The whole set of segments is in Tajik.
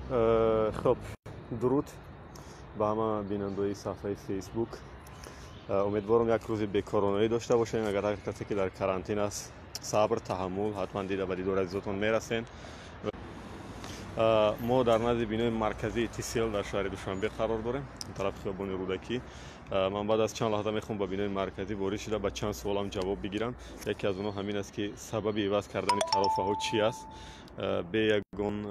Хуб, дуруд ба ҳама бинандаои саҳфаи Фейсбук. Умедворам, як рӯзи бекороноӣ дошта бошем. Агар ҳар касе ки дар карантин аст, сабр, таҳаммул, ҳатман дида ба дидори азизотон мерасем. Мо дар назди бинои марказии Тисел дар шаҳри Душанбе қарор дорем, тарафи хиёбони Рӯдакӣ. Ман баъд аз чанд лаҳза мехоҳам ба бинои марказӣ ворид шуда, ба чанд суолам ҷавоб бигирам. Яке аз онҳо ҳамин аст, ки сабаби иваз кардани тарофаҳо чӣ аст, бе ягон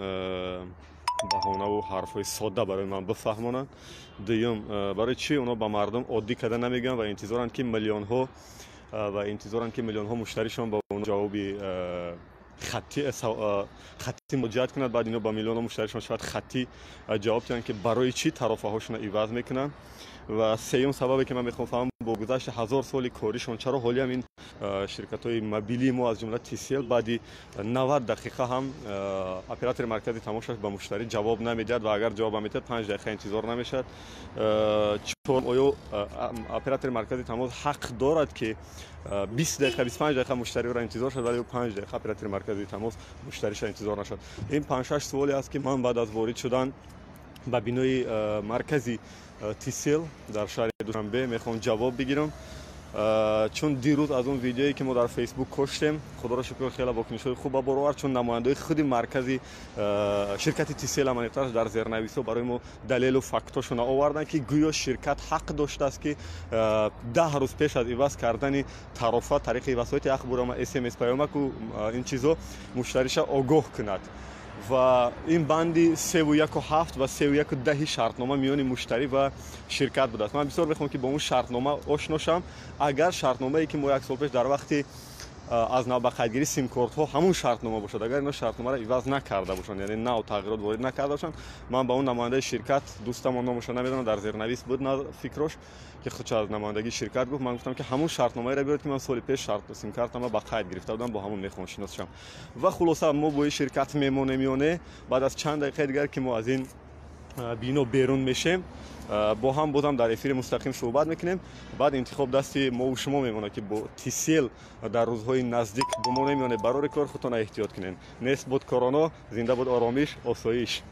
баҳонаву ҳарфҳои содда барои ман бифаҳмонанд. Дуюм, барои чӣ онҳо ба мардум оддӣ карда намегӯянд ва интизоранд, ки миллионҳо муштаришон ба онҳо ҷавоби хаттӣ муроҷиат кунад. Баъд ино ба миллионҳо муштаришон шояд хаттӣ ҷавоб диҳанд, ки барои чӣ тарофаҳошонро иваз мекунанд. Ва сеюм сабабе, ки ман мехоҳам фаҳмам: бо гузашти 1000 соли коришон чаро ҳолиам ин ширкатҳои мобилии мо, аз ҷумла Тисел, баъди 90 дақиқа ҳам оператори маркази тамошаш ба муштарӣ ҷавоб намедиҳад ва агар ҷавоб медиҳад, 5 дақиқа интизор намешавад? Чорум, оё оператори маркази тамос ҳақ дорад, ки 20 дақиқа, 25 дақиқа муштариро интизор шуд, вале 5 дақиқа оператори маркази тамос муштариша интизор нашуд? Ин панҷ-шаш суоле аст, ки ман баъд аз ворид шудан ба бинои маркази Тисел дар шаҳри Душанбе мехоҳам ҷавоб бигирам, чун дирӯз аз он видеое, ки мо дар Фейсбук коштем, худоро шукр, хеле вокунишҳои хуб ба бор овард, чун намояндаои худи маркази ширкати Тисел аманиқтараш дар зернависҳо барои мо далелу фактҳошона оварданд, ки гӯё ширкат ҳақ доштааст, ки 10 рӯз пеш аз иваз кардани тарофа тариқи васоити ахборома, СМС, паёмаку ин чизо муштариша огоҳ кунад. Ва ин банди 3.1.7 ва 3.1.10 шартнома миёни муштарӣ ва ширкат будааст. Ман бисёр мехоҳам, ки бо он шартнома ошно шавам. Агар шартномае, ки мо як сол пеш дар вақти аз навбақайдгирӣ симкортҳо, ҳамун шартнома бошад, агар ино шартномаро иваз накарда бошанд, яъне нав тағйирот ворид накарда бошанд. Ман ба он намояндаи ширкат, дӯстамон, номаша намедонам, дар зернавис буд фикрош, ки худш аз намояндагии ширкат гуфт, ман гуфтам, ки ҳамун шартномаеро биёред, ки ман соли пеш симкартама ба қайд гирифта будам, бо ҳамун мехоҳам шинос шавам. Ва хулоса, мо бо ин ширкат мемонем ё не? Баъд аз чанд дақиқаи дигар, ки мо аз ин бино берун мешем, бо ҳам бозам дар эфири мустақим суҳбат мекунем. Баъд интихоб дасти мову шумо мемонад, ки бо Тисел дар рӯзҳои наздик бимонем ё не. Барори кор, худтона эҳтиёт кунем. Нест буд короно, зинда буд оромиш, осоиш.